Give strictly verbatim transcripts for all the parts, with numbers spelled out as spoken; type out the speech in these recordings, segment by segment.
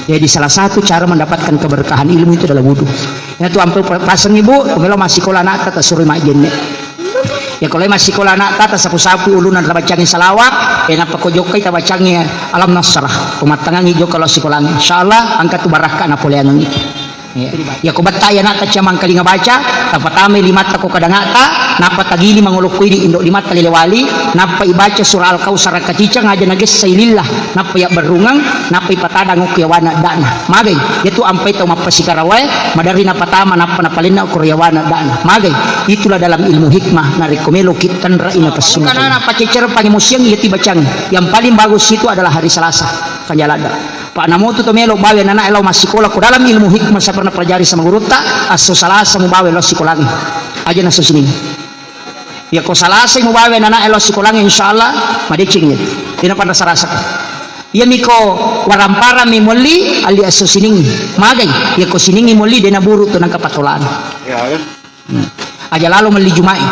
Jadi salah satu cara mendapatkan keberkahan ilmu itu adalah wudu. Iyatu ampe pa-, paseng ibu, ko melo massikola anakta tasuroi majjenne. Ya, ko lai massikola anakta tasapu-sapu ulunna tabacangi salawat, e nappa ko jokkai tabacangi alam nasrah. Ko mattangangi jokka lao sikolangnge. Insyaallah engka tu barakka napoleangengngi. Ya. Ya, ko betta ya anakta cia mangkalinga baca, tapatamai limatta ko kadangata, nappa tagili mangolo ko idi indo limatta lele wali, nappa ibaca surah Al-Kautsar kacica ngaja nagessai lillah, nappa yabberrungeng, nappa ipatadang okko yawana adda'na. Magai, iyatu ampai tau mappasikarawai, maderri napatama nappa napalenna okko yawana adda'na. Magai, itulah dalam ilmu hikmah, narekko meloki tenrai napassunna. Kana napacecere pangemusiang iyati bacang. Yang paling bagus itu adalah hari Selasa, kanjaladda. Pa namotu to melo bawe anana'e lao massikola ko dalam ilmu hikmah saya pernah pelajari sama gurutta, asso Salasa mubawe lao sikolangnge. Aja nasso sining. Ya ko Salasa mubawe anana'e lao sikolangnge, insyaallah madeceng ya. Dena panrasa-rasa. Iya miko warampara mi molli alli asso sining. Magai, ya ko sining molli dena buru to nangka patolan. Ya, ya. Hmm. Aja lalo melli Juma'i.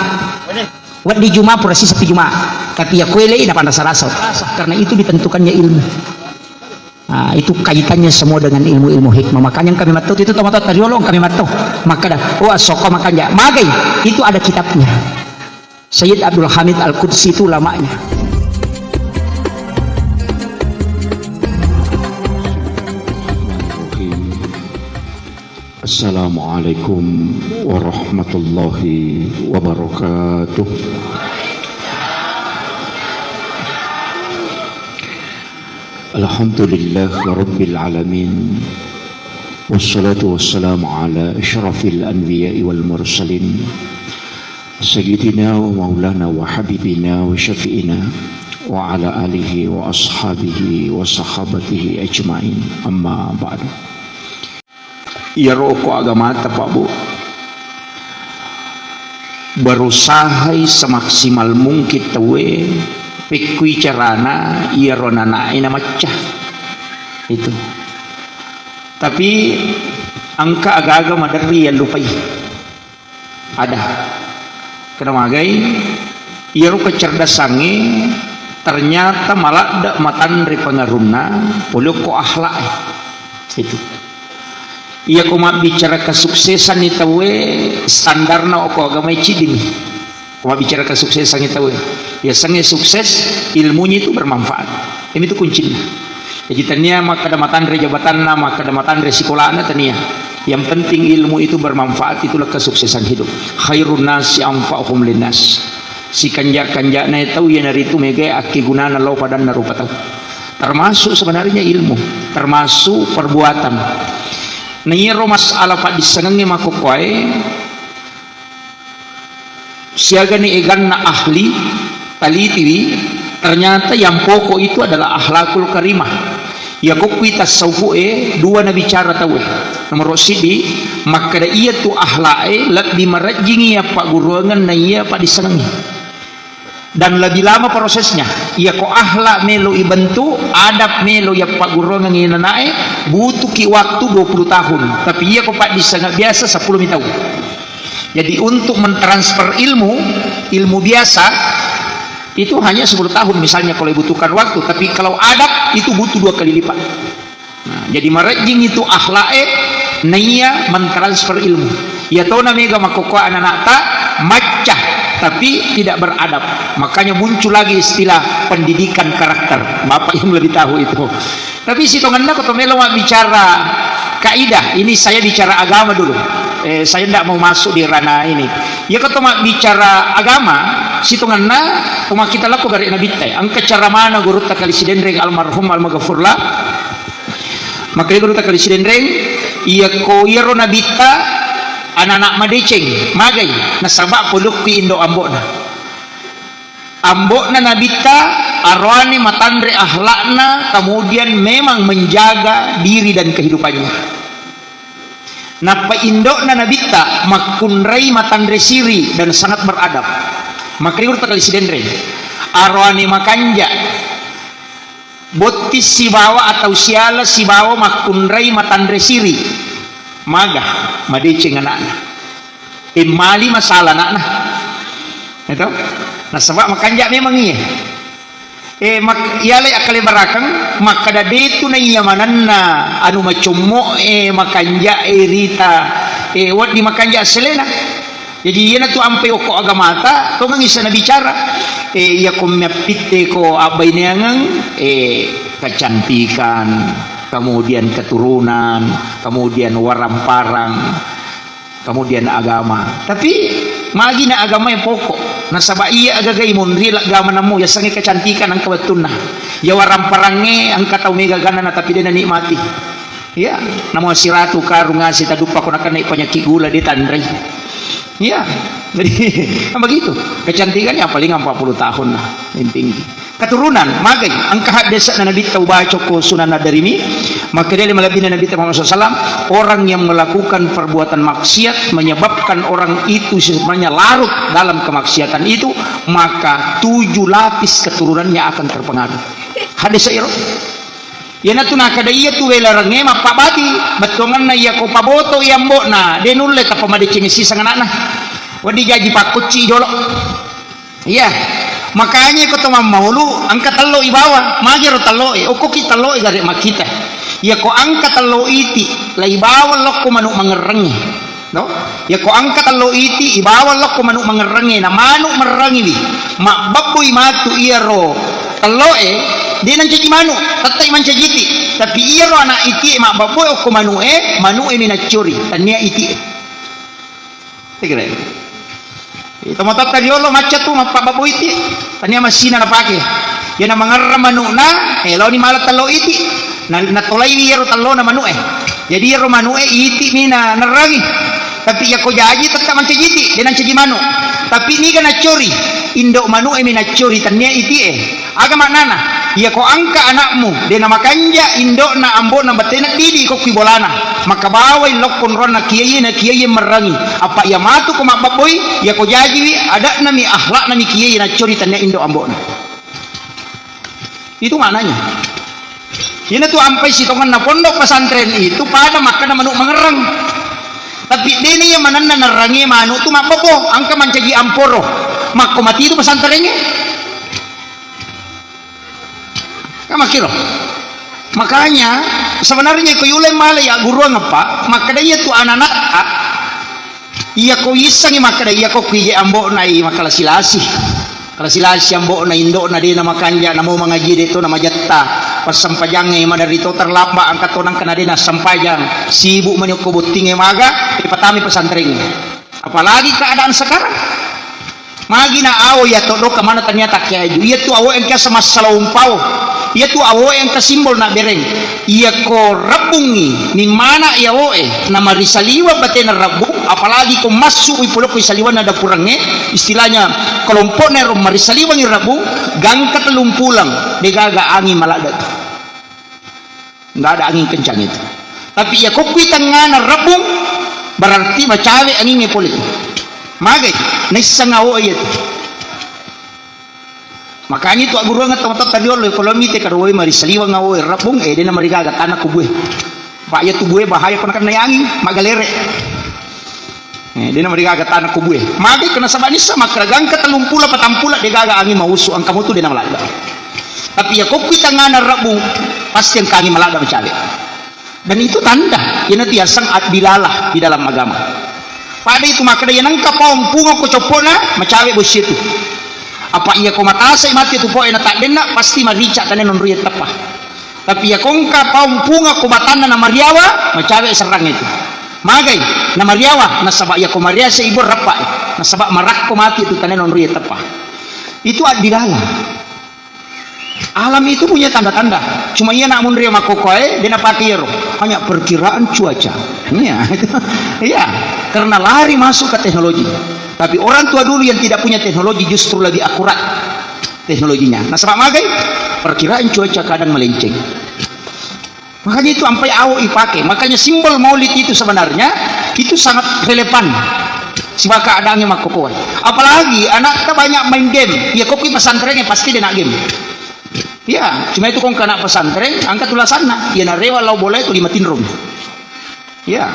Wedding Juma pura siseppi Juma. Tapi ya kuele na panrasa-rasa. Karena itu ditentukannya ilmu. Nah, itu kaitannya semua dengan ilmu-ilmu hikmah. Makanya kami matto itu tau-tau tariolo kami matto. Makkada, oh, asoko makanja. Magai, itu ada kitabnya. Sayyid Abdul Hamid Al-Qudsi itu ulamanya. Assalamualaikum warahmatullahi wabarakatuh. Alhamdulillah rabbil alamin. Wassalatu wassalamu ala asyrafil anbiya'i wal mursalin. Sayyidina wa maulana wa habibina wa syafi'ina wa ala alihi wa ashabihi wa sahabatihi ajma'in. Amma ba'du. Iyaro ko agamata, Pak, Bu, berusahai semaksimal mungkin tauwe pekkui carana iyaro nana'e namacca. Itu. Tapi engka aga-aga maderri yallupai. Ada. Kena magai, iyaro kecerdasangnge ternyata maladde matanre pengaruhna pole okko akhlak e. Itu. Iya ko mabbicara kesuksesan ni tauwe standarna okko agama e cidini. Ko mabbicara kesuksesan ni tauwe. Yasengnge sukses, ilmunya itu bermanfaat. Ini tuh kuncinya. Jadi tania makkeda matanre jabatanna, makkeda matanre sikolana tania. Yang penting ilmu itu bermanfaat, itulah kesuksesan hidup. Khairun nasi anfa'uhum linnas. Sikanja-kanjana tau iyanaritu mega akkegunana lao padanna rupa tau. Termasuk sebenarnya ilmu, termasuk perbuatan. Nah, iyaro masalah paddissengengnge makkokkoe, siagani eganna ahli, talitiwi, ternyata yang pokok itu adalah akhlakul karimah. Iya kokkui tasawufu e, dua nabicara tauwe. Nomoro siddi, makkeda iya tu akhlak e lebbi marejjingi iya pagguruangan na iya paddissengengngi. Dan lebih lama prosesnya. Iya ko akhlak melo ibentuk, adab melo iya pagguruangan inanae, butuhki waktu dua puluh tahun. Tapi iya ko paddissengeng biasa sepuluh mi tahun. Jadi untuk mentransfer ilmu, ilmu biasa, itu hanya sepuluh tahun misalnya kalau dibutuhkan waktu, tapi kalau adab itu butuh dua kali lipat. Nah, jadi marejjing itu akhlak e naiya mentransfer ilmu. Iya tona mega makkokkoe anak-anakta macca, tapi tidak beradab. Makanya muncul lagi istilah pendidikan karakter. Bapak yang lebih tahu itu. Tapi sitongenna ko to melo mabbicara kaidah, ini saya bicara agama dulu. Eh, saya ndak mau masuk di ranah ini. Iya ko to mabbicara agama, sitongenna ko makkita lako gare nabitta. Engka cara mana gurutta kali Sidenreng almarhum almaghfurlah. Makanya gurutta kali Sidenreng, iya ko iyaro nabitta anak-anak madeceng, magai, nasaba polukki indo ambo'na. Ambo'na nabitta aroane matanre akhlakna, kemudian memang menjaga diri dan kehidupannya. Nappa indo'na nabitta makkunrai matanre siri dan sangat beradab. Makriur takali Sidenreng. Aroane makanja. Botting sibawa atau siala sibawa makkunrai matanre siri. Maga, madeceng anakna. Emmali masalah anakna. Itu. Nasaba makanja memang iya. Eh, mak-, iyalai akkalebarakeng, makkada detu naiya manenna anu macommo e, makanja e rita, eh, wedding makanja selena. Jadi iyanatu ampai okko agamata, tongeng isseng nabicara. Eh, iyako meappitte ko abbaineangeng, eh, kecantikan, kemudian keturunan, kemudian waramparang, kemudian agama. Tapi magi na agama yang pokok. Nasaba iya agaga imonri laggamanammu, yasengnge kecantikan engka wettunna. Ya waramparangnge engka tau mega ganna, tapi de nanikmati. Iya, namo siratu karung ase taduppa ko nakenna penyakit gula de tanrei. Iya. Jadi, kan begitu. Kecantikan ya paling empat puluh tahun lah, intinya. Keturunan, magai, engka haddesa'na Nabitta ubaca ko Sunan Ad-Darimi, makkedai malebbina Nabitta Muhammad sallallahu alaihi wasallam, orang yang melakukan perbuatan maksiat menyebabkan orang itu sebenarnya larut dalam kemaksiatan itu, maka tujuh lapis keturunannya akan terpengaruh. Haddesa iro. Iyanatu nakada iyatu welarengnge mappabati, bettuanganna iyako paboto i ambo'na, de nulle tappa madeceng siseng ana'na. Wedding jaji pakkocci jolo. Iya, makanya ko to mammaulu engka tello ibawa, magero tello e, okkoki tello e gare makkita. Iyako engka tello iti, la ibawa lokko manu mangerrengnge. No? Iyako engka tello iti, ibawa lokko manu mangerrengnge, na manu merrengiwi. Mabbebbui matu iyaro tello e, de nancaji manu, tettai mancaji iti. Tapi iyaro anak iti e mabbebbui okko manu e, manu e minaccori, tania iti e. Tegere. Tomatoatta riolo macca tu mappabbabbu iti, tania massina napake. Iyana mangerrang manu'na, eh, laoni mala tello iti. Na, natolaiwi iyaro tellona manu'e. Jadi iyaro manu'e iti mi na nerrangi. Tapi iyako jaji tetap mancaji iti, de nancaji manu. Tapi niga naccori, indo manu'e mi naccori, tania iti e. Aga maknana? Iyako engka anakmu, de namakanja indo'na, ambo'na, batena didi ko kui bolana. Maka bawai lokko nronna kiai na kiai merrangi. Apa iya matu ko mabbabboi, iyako jajiwi, ada'nami, akhlaknami kiai naccori tania indo ambo'na. Itu maknanya. Ina tu ampai sitongenna pondok pesantren itu pada makkana manuk mangerrang. Tapi dena iya manenna nerrangi manuk tu mabbabbo, engka mancaji amporo. Makko mati itu pesantrennya. Kan makkiro. Makanya, sebenarnya ko yulai male ya guruang apa, makkeda iya tu anak-anak, iya ko issengi makkeda iya ko kuije ambo'na i makkalasi-lasi. Kalasi-lasi ambo'na, indo'na de namakanja, namo mangaji de to namajetta. Passampajangnge maderri to terlambat angka to nangka na de nassempajang. Sibuk mani okko bottingnge maga, ipatami pesantrengnge. Apalagi keadaan sekarang. Magi na awo iya toddo kemana ternyata keaju. Iya tu awo engka semassala umpau. Iya tu awo engka simbol na bereng. Iya ko rebbungi, nimmana iya awo e, na marisaliwa batena rebbung, apalagi ko massu i pulokko saliwanna dapurengnge, istilahnya kelompokna ero marisaliwangi rebbung, gangka tellumpuleng, degaga angin maladda tu. Nggak ada angin kencang itu. Tapi iya kokkui tengngana rebbung, berarti macawe angingnge pole tu. Magai, naisseng awo iya tu. Makanya itu agguruang tau-tau tadi oleh kalau mite kada woi mari saliwang awo rebbung, eh, dena marigaga tanah kubue. Pak ya tubue bahaya kena kena angin, magalere. Eh, dena marigaga tanah kubue. Magi kena sabanissa makkaragang ke tellumpula patampula degaga angin mausu angka mutu dena malada. Tapi ya kopi tangana rebbung, pasti angka angin malada mencale. Dan itu tanda, iyana tu yaseng addilalah di dalam agama. Pada itu makkeda, iya nengka paung punga ko coppona, macawe bossi itu. Apa iya ko matasai mati tu poe na taddenna, pasti marica tane nonrui teppa. Tapi iya ko engka paung punga ko batanna na mariawa, macawe serrang itu. Magai, na mariawa, nasaba iya ko mariase ibu reppa, nasaba marakko mati tu tane nonrui teppa. Itu addilalah. Alam itu punya tanda-tanda. Cuma iya nak munri makkokkoe, dena pake iyaro. Hanya perkiraan cuaca. Iya, iya. Karena lari masuk ke teknologi. Tapi orang tua dulu yang tidak punya teknologi justru lebih akurat teknologinya. Nasaba magai, perkiraan cuaca kadang melenceng. Makanya itu ampai awo ipake. Makanya simbol maulid itu sebenarnya itu sangat relevan. Sibawa keadaannya makkokkoe. Apalagi anakta banyak main game. Iya kopi pesantrennya pasti dena game. Iya, cuma itu kong kana pesantren, angka tulasanna. Iya narewa lao bola itu lima tinrong. Iya.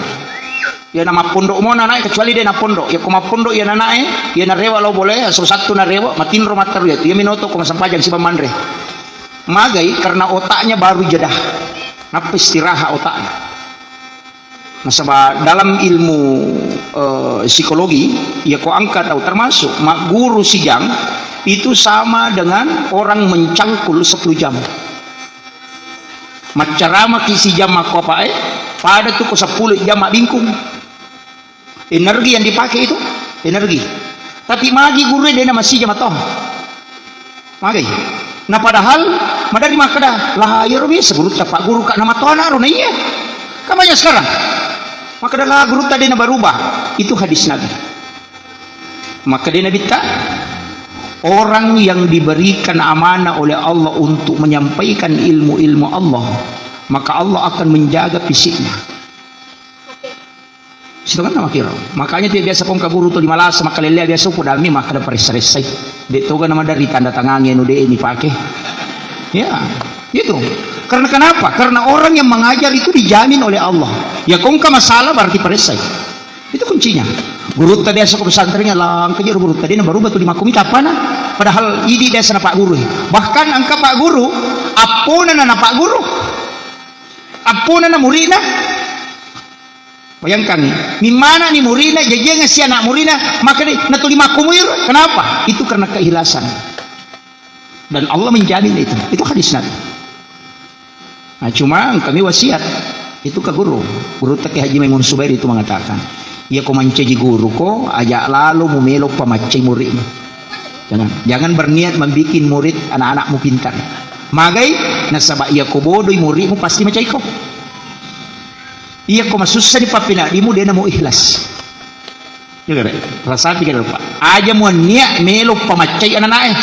Iya na mappondo mo nanae, kecuali dena pondo. Iya ko mappondo iya nanae, iya narewa lao bola, asro sattu narewa, matinro matteru iya tu. Iya minoto ko masempajang siba manre. Magai karena otaknya baru jeda. Nappa istirahat otaknya. Nasaba dalam ilmu, eh, psikologi, iya ko engka tau termasuk magguru sijang itu sama dengan orang mencangkul sepuluh jam. Maccaramaki sijam makkopae, pada tu ko sepuluh jam mabbingkung. Energi yang dipakai itu, energi. Tapi magi guru de na masija mato. Magai. Nah, padahal madari makkeda, "Lah, iyaro biasa guru tapak guru ka na mato anak ro na iya." Kan banyak sekarang. Makkeda, "Lah, guru tadi na berubah." Itu hadis Nabi. Makkeda Nabi ta, orang yang diberikan amanah oleh Allah untuk menyampaikan ilmu-ilmu Allah, maka Allah akan menjaga fisiknya. Sitongenna makkiro. Makanya tu biasa pong ka guru tu lima lasa makkalellea biasa uku dami makkeda paressa-ressai. De toga nama dari tanda tangangi anu de ni pake. Ya, itu. Karena kenapa? Karena orang yang mengajar itu dijamin oleh Allah. Ya kongka masalah berarti paressai. Itu kuncinya. Guru ta biasa ko pesantren ya langka je guru ta de na baru batu lima kumi tapana. Padahal idi biasa na pak guru. Bahkan engka pak guru, appona na pak guru. Appona na murina. Bayangkan, mimmana ni murina, jajiang si anak murina, maka di, natuli makkumui, kenapa? Itu karena keikhlasan. Dan Allah menjamin itu. Itu hadis Nabi. Nah, cuma kami wasiat itu ke guru. Guru Teki Haji Maimun Subair itu mengatakan, "Iya ko mancaji guru ko, aja lalo mumelo pamaccai muridmu. Jangan, jangan berniat membuat murid anak-anakmu pintar. Magai, nasaba iya ko bodoi muridmu pasti macai ko." Iya ko masussa di papinadimu dena mu ikhlas. Iya gare, rasati gare Pak. Aja mu niat melo pamaccai ananae.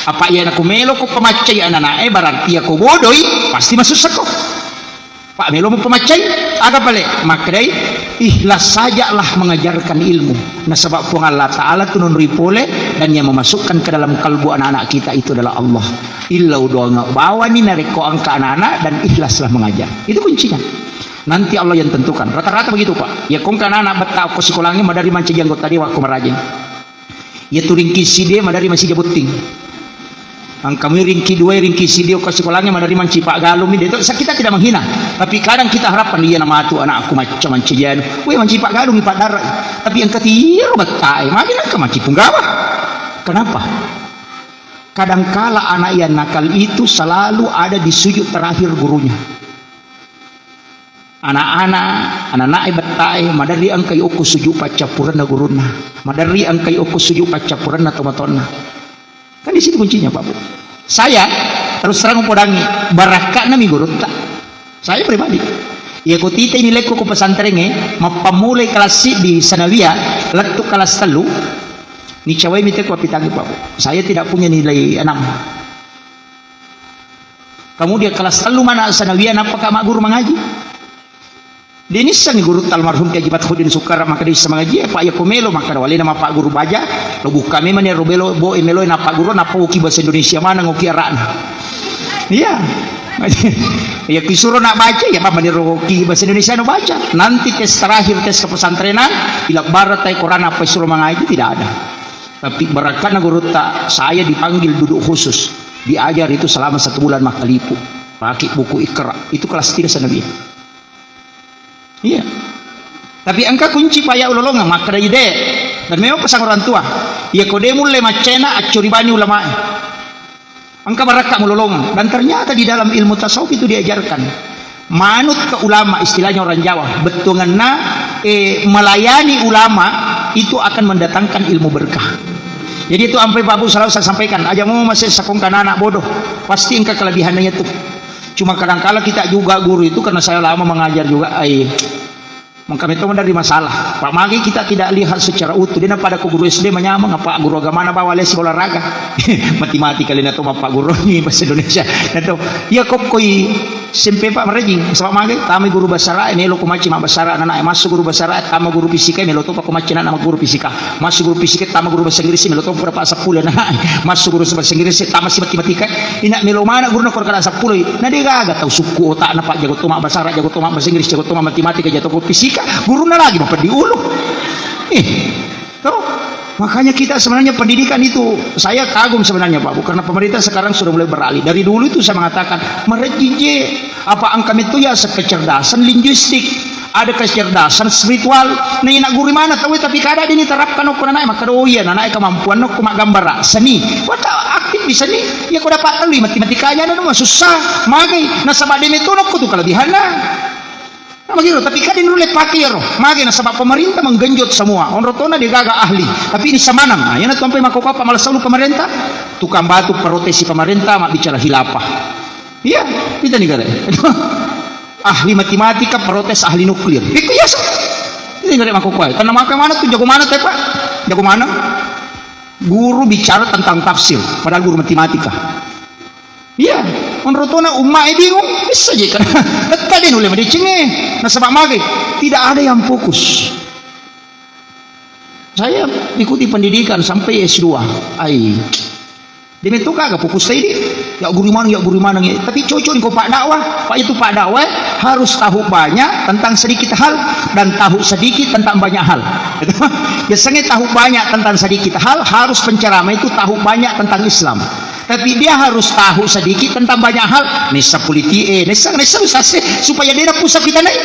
Apa iya nako melo ko pamaccai ananae berarti iya ko bodoi pasti masussa ko. Pak melo mu pamaccai, aga pale makkedai ikhlas sajalah mengajarkan ilmu. Nasaba Puang Allah Ta'ala tu nonroi pole dan yang memasukkan ke dalam kalbu anak-anak kita itu adalah Allah. Illau doang bawani narekko angka anak-anak dan ikhlaslah mengajar. Itu kuncinya. Nanti Allah yang tentukan. Rata-rata begitu, Pak. Ya, kongka anak-anak betta ko sikolangi madari mancaji anggota dewan ko marajing. Ya, tu ringki sidie madari masija botting. Angka mui ringki dua, ringki sidie ko sikolangi madari manci pak galung mi. Itu kita tidak menghina. Tapi kadang kita harapkan, iya namatu anakku macca mancaji anu. Weh, manci pak galung mi pak darai. Tapi yang ketiga betta, eh, magi nangka manci punggawa. Kenapa? Kadangkala anak yang nakal itu selalu ada di sujud terakhir gurunya. Anak-anak, anak-anak e bettae, maderri engkai okko sujud paccappurenna gurunna. Maderri engkai okko sujud paccappurenna tomatoanna. Kan di situ kuncinya, Pak Bu. Saya, terus terang upodangi, barakka'na mi gurutta. Saya pribadi. Iya ko tita ini lekko ko pesantren e, mappammulai kelas di sanawiyah, lettu kelas tellu, ni cawai mi teko apitangi, Pak Bu. Saya tidak punya nilai enam. Kemudian kelas tellu mana sanawiyah, nappa ka magguru mangaji? Dinissengi gurutta almarhum Kiai Haji Fathuddin Sukara, maka dissa mangaji, apa iya ko melo, maka walena mappagguru baja, lo buka memang ero belo, bo e melo, nappagguru, nappa oki bahasa Indonesia mana ngoki arana. Iya. Ya kisuro nak baca, ya apa meniro ki bahasa Indonesia no baca. Nanti tes terakhir, tes kepesantrenan, ila barat tai Quran apa suruh mangaji, tidak ada. Tapi barakana gurutta, saya dipanggil duduk khusus. Diajar itu selama satu bulan makkalipu. Pakai buku Iqra. Itu kelas tiga sanawiyah. Iya. Tapi engka kunci paya ulolongang, makkeda ide. Dan memang pesan orang tua. Iya ko de mulle maccena, accuribani ulamae. Engka barakka mulolongang. Dan ternyata di dalam ilmu tasawuf itu diajarkan. Manut ke ulama, istilahnya orang Jawa, bettuanganna, eh, melayani ulama itu akan mendatangkan ilmu berkah. Jadi itu ampai Pak Bu selalu saya sampaikan, aja mau masih sakongkan anak bodoh, pasti engka kelebihannya itu. Cuma kadangkala kita juga guru itu, karena saya lama mengajar juga, ai, maka metto dari masalah. Pak magi kita tidak lihat secara utuh. Dia pada ke guru S D manyameng, apa guru agamana bawa les olahraga. Mati-mati kali na to, apa guru ni bahasa Indonesia. Na to, iya kokkoi S M P Pak merajing. Sebab magi kami guru bahasa Arab, melo ko macam bahasa Arab anak, masuk guru bahasa Arab, tama guru fisika, melo to Pak ko macam anak guru fisika. Masuk guru fisika, tama guru bahasa Inggris, melo to pura Pak sepuluh anak. Masuk guru bahasa Inggris, tama si matematika. Ina melo mana guru na korkala sepuluh. Na de gaga tau sukku otak na Pak, jago to ma bahasa Arab, jago to ma bahasa Inggris, jago to ma matematika, jago to fisika. Guru na lagi mapeddi ulu. Eh, to. Makanya kita sebenarnya pendidikan itu, saya kagum sebenarnya, Pak Bu, karena pemerintah sekarang sudah mulai beralih. Dari dulu itu saya mengatakan, merejing je, apa engka metto ya kecerdasan linguistik, ada kecerdasan spiritual. Nah, ina guru mana tahu, tapi kada dini terapkan okko anak, maka, oh iya, anak kemampuan okko maggambara, seni. Wata aktif di seni, ya kau dapat teli matematika aja, ada susah, magai. Nasaba de metto okko tu kelebihanna. Nah, magiro, tapi kada nulle pake iyaro. Mage nasaba pemerintah menggenjot semua. Onrotona de gaga ahli, tapi ini samanang. Nah, yana tuampe mako apa malah selalu pemerintah. Tukang batu protes si pemerintah, mak bicara hilapa. Iya, kita nih kare. Ahli matematika protes ahli nuklir. Itu biasa. Ini kare mako kuai. Tanah maka mana tuh, jago mana tuh, Pak? Jago mana? Guru bicara tentang tafsir, padahal guru matematika. Iya, menurut tona umma e bingung, bisa je kan. Tadi nulle madeceng e. Nasaba mage, tidak ada yang fokus. Saya ikuti pendidikan sampai S dua. Ai. Demi itu kagak fokus saya di. Ya guru mana, ya guru mana ya. Tapi cocok kau pak dakwah, pak itu pak dakwah harus tahu banyak tentang sedikit hal dan tahu sedikit tentang banyak hal. Biasanya tahu banyak tentang sedikit hal, harus penceramah itu tahu banyak tentang Islam. Tapi dia harus tahu sedikit tentang banyak hal. Nessa politik, eh, nessa, nessa usah sih, supaya dia pusat kita naik.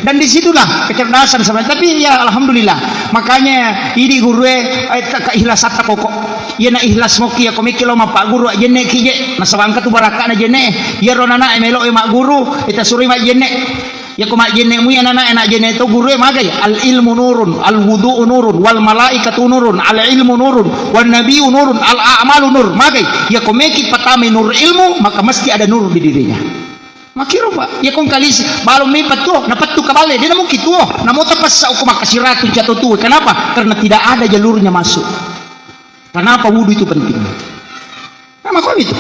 Dan disitulah kecerdasan sebenarnya. Tapi ya alhamdulillah. Makanya ini guru eh, eh, keikhlasan tak pokok. Iya na ikhlas moki ya komiki lo mapak guru jenne kije. Nasabangka tu barakana jenne. Iya ro nana melo eh mak guru. Kita suruh mak jenne. Iya ko mak jenne mu ya nana enak jenne to guru eh magai. Al ilmu nurun, al wudu nurun, wal malaikatu nurun, al ilmu nurun, wan nabiyu nurun, al a'malu nur. Magai. Iya komeki patame nur ilmu, maka mesti ada nur di dirinya. Makiro, Pak. Iya kong kalisi, balong mi pettuo, na pettu kaballe, dia mungkin tuo, na mau tapassa uku makkasiratu jatuh tuo. Kenapa? Karena tidak ada jalurnya masuk. Kenapa wudu itu penting? Nah, makanya itu.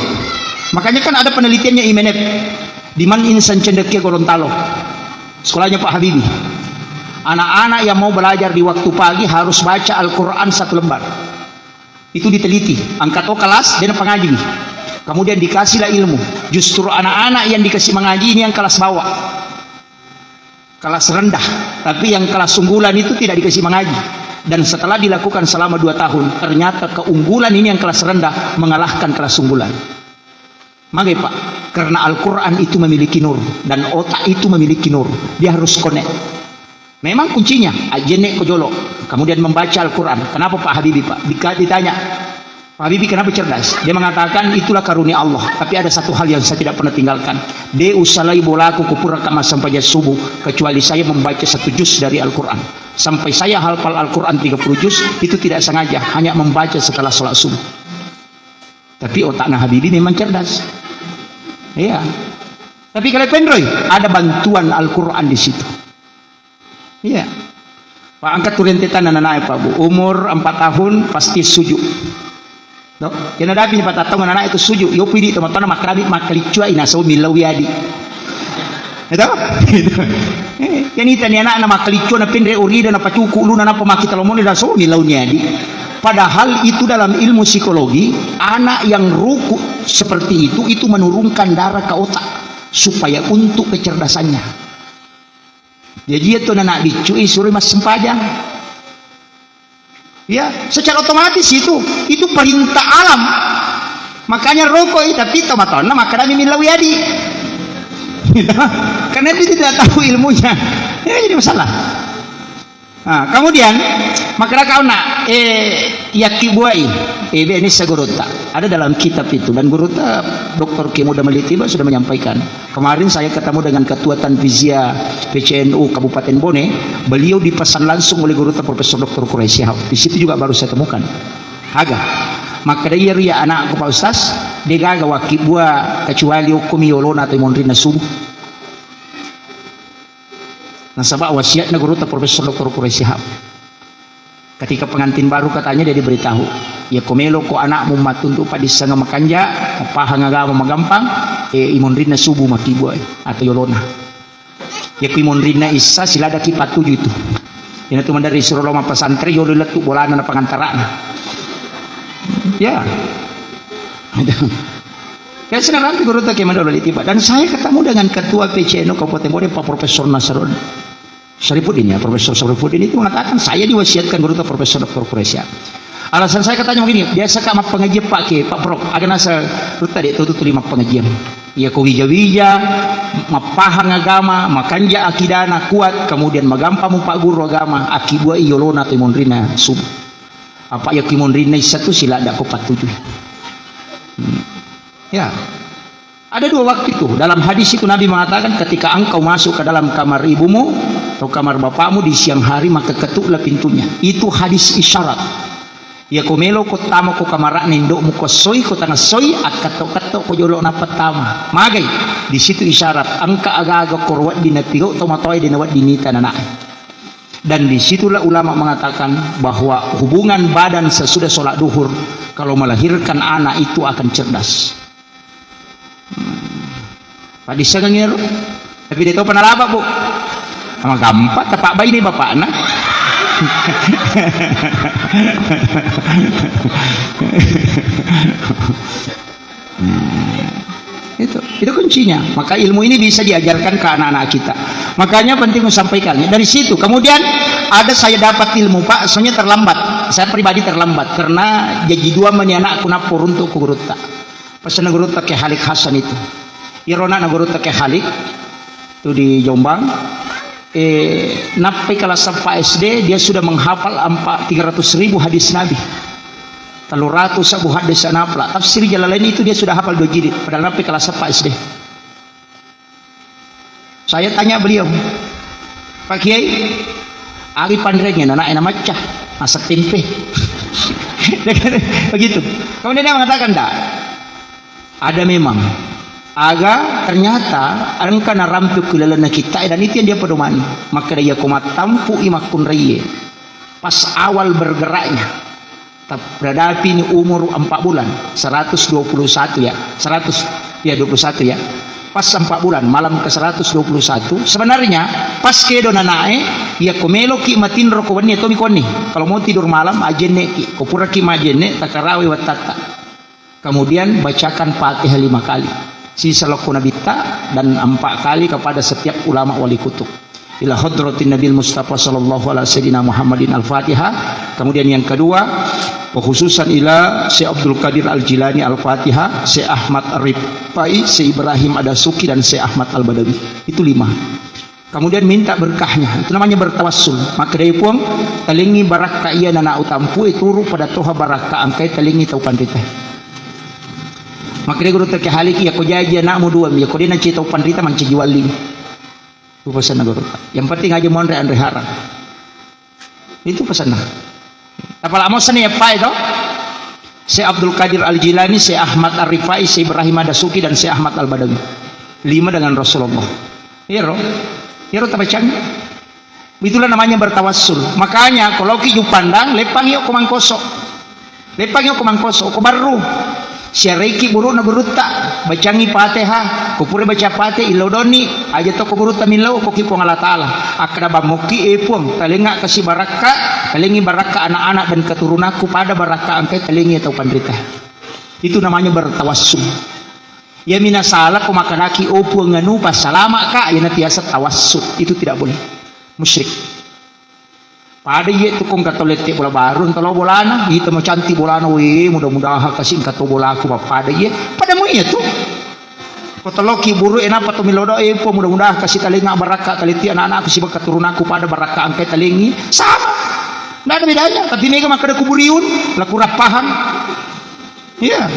Makanya kan ada penelitiannya I M N F. Di man insan cendekia Gorontalo. Sekolahnya Pak Habibie. Anak-anak yang mau belajar di waktu pagi harus baca Al-Quran satu lembar. Itu diteliti. Angkat oh kelas, dia pengaji. Kemudian dikasihlah ilmu. Justru anak-anak yang dikasih mengaji ini yang kelas bawah. Kelas rendah. Tapi yang kelas unggulan itu tidak dikasih mengaji. Dan setelah dilakukan selama dua tahun, ternyata keunggulan ini yang kelas rendah mengalahkan kelas unggulan. Magai, Pak? Karena Al-Quran itu memiliki nur dan otak itu memiliki nur. Dia harus connect. Memang kuncinya, ajenne ko jolo, kemudian membaca Al-Quran. Kenapa Pak Habibie, Pak? Dika-, ditanya, Pak Habibie kenapa cerdas? Dia mengatakan, itulah karunia Allah. Tapi ada satu hal yang saya tidak pernah tinggalkan. De usalai bolaku kupura kama sampai subuh, kecuali saya membaca satu juz dari Al-Quran. Sampai saya hafal Al-Quran tiga puluh juz, itu tidak sengaja, hanya membaca setelah sholat subuh. Tapi otaknya Habibie memang cerdas. Iya. Tapi kalau Pendroy, ada bantuan Al-Quran di situ. Iya. Pak angkat turun tetan anak-anak Pak Bu. Umur empat tahun pasti suju. No? Kena dapi ni empat tahun anak itu suju. Yo pidi teman-teman makrami makalicuai naso milau yadi. Itu? Yang itu ni anak nama kalicu na pendre urida na pacuku lu na napa maki talomoni da so milau nyadi. Padahal itu dalam ilmu psikologi, anak yang ruku seperti itu, itu menurunkan darah ke otak supaya untuk kecerdasannya. Jadi itu anak bicu suruh mas sempajang. Ya, secara otomatis itu, itu perintah alam. Makanya rokok itu, tapi teman-teman, maka kami milau yadi. Karena dia tidak tahu ilmunya. Ya, jadi masalah. Nah, kemudian, maka kau nak, eh, yaki buai, eh, ini segurutta. Ada dalam kitab itu, dan gurutta doktor Kemo Damaliti sudah menyampaikan. Kemarin saya ketemu dengan Ketua Tanfizia P C N U Kabupaten Bone, beliau dipesan langsung oleh Gurutta Profesor doktor Quraish Shihab. Di situ juga baru saya temukan. Aga, maka dia ria anakku Pak Ustaz, dia gaga waki buah kecuali hukum yolona atau mondrina subuh. Nasaba wasiatna Gurutta Profesor doktor Quraish Shihab. Ketika pengantin baru katanya dia diberitahu, ya ko melo ko anakmu mattuntu paddissengeng makanja, pahang agama magampang, eh, imonrinna subuh makibu atau yolona. Ya ko imonrinna issa siladaki patuju itu. Ina tu mandari suro loma pesantren yolo lettu bolana na pangantarana. Ya. Ya, sina rampi guru tak kemana dulu tiba. Dan saya ketemu dengan ketua P C N U Kabupaten Bone, Pak Profesor Nasrul. Syarifuddin ya, Profesor Syarifuddin itu mengatakan, "Saya diwasiatkan guru itu Profesor Doktor Quraisy." Alasan saya katanya begini, "Biasa kak mappengajian Pak Kiai, Pak Prof, agak nasa ruta dek tuh tuh lima pengajian." Ya ko wija-wija, mappahang agama, makanja akidana kuat, kemudian magampa mu Pak Guru agama, akibua iyolona atau monrina subuh. Apa ya kimonrina isa tu sila ada ko patuju. Hmm. Ya. Ada dua waktu itu. Dalam hadis itu Nabi mengatakan, "Ketika engkau masuk ke dalam kamar ibumu atau kamar bapakmu di siang hari, maka ketuklah pintunya." Itu hadis isyarat. Ya ko melo ko tama ko kamara'na indo'mu ko soi, ko tanga soi, akkato-kato ko jolo napattama. Magai, di situ isyarat, engka aga-aga ko wedding napigau to matoa de nawedding nita nana'e. Dan disitulah ulama mengatakan bahwa hubungan badan sesudah sholat duhur, kalau melahirkan anak itu akan cerdas. Padissengengngi ero. Tapi de topa nalaba, Bu. Sama gampang, tapabbaini bapakna. Hmm. Itu, itu kuncinya. Maka ilmu ini bisa diajarkan ke anak-anak kita. Makanya penting saya sampaikan. Dari situ, kemudian ada saya dapat ilmu, Pak, soalnya terlambat. Saya pribadi terlambat karena jaji dua mani anakku nappo runtuk ku gurutta. Pesanna gurutta Kiai Halik Hasan itu. Iro anakna gurutta Kiai Halik itu di Jombang. Eh, nappai kelas empat S D, dia sudah menghafal empat, tiga ratus ribu hadis Nabi. Tellu ratu sebbu hadis napla. Tafsir Jalalain itu dia sudah hafal dua jilid, padahal nappai kelas empat S D. Saya tanya beliau, "Pak Kiai, ari panrengnya anak enak macca, masak tempe." Begitu. Kemudian dia mengatakan, "Ndak. Ada memang. Aga ternyata engka narampe ku lalenna kita, dan itu yang dia pedomani." Makkeda, "Iya ko mattampu'i makkunraie, pas awal bergeraknya, beradapi ni umur empat bulan, seratus dua puluh satu ya, seratus, ya dua puluh satu ya, pas empat bulan, malam ke seratus dua puluh satu, sebenarnya pas kedo nanae, iya ko meloki matinro ko wenni tomi konni, kalau mau tidur malam, ajenneki, ko puraki majenne, takarawi wattatta." Kemudian bacakan Fatihah lima kali. Sisa lokko Nabitta dan empat kali kepada setiap ulama wali kutub. Ila hadratin Nabil Mustafa sallallahu ala sayyidina Muhammadin Al-Fatihah. Kemudian yang kedua, pekhususan ila Syekh Abdul Qadir Al-Jilani Al-Fatihah, Syekh Ahmad Ar-Rifai, Syekh Ibrahim Adasuki, dan Syekh Ahmad Al-Badawi. Itu lima. Kemudian minta berkahnya, itu namanya bertawassul. Makkedai Puang, talengngi barakka iya nana utampu e turu pada toha barakka angkai talengngi tau panrita. Makkedai guru teke haliki, iya ko jaji anakmu dua, iya ko dena ci tau panrita mancaji wali. Itu pesanna guru. Yang penting aja monre anre harang. Itu pesanna. Apala mo seni eppa itu? Syekh Abdul Qadir Al-Jilani, Syekh Ahmad Ar-Rifai, Syekh Ibrahim Adasuki, dan Syekh Ahmad Al-Badawi. Lima dengan Rasulullah. Iyaro. Iyaro tabacang. Itulah namanya bertawassul. Makanya kalau ki Jupandang, lepang yuk ko Mangkoso. Lepang yuk ko Mangkoso, ko Barru. Siaraiki burukna gurutta, bacangi Fatihah, ko pura baca Fatihah, illau doni, aja to ko gurutta millau, ko ki Puang Allah Ta'ala. Akkada bammoki, eh Puang, talenga kasi barakka, talengi barakka anak-anak dan keturunanku pada barakka angkai talengi tau panrita. Itu namanya bertawassul. Ya mina salah ko makanaki, oh Puang anu, pasalama ka, ya nanti asa tawassul. Itu tidak boleh. Musyrik. Pada iye tu kong kato lette bola baru, engka lo bolana, ita mo cantik bolana, we, mudah-mudahan kasi engka to bolaku, pada iye, pada mu iye tu. Ko toloki buru e napa to milodo e, po mudah-mudahan kasi talenga barakka, taleti anak-anakku siba keturunanku pada barakka angkai talengi, sama. Nggak ada bedanya, tapi mega makkeda kuburiun, laku rappahan. Iya,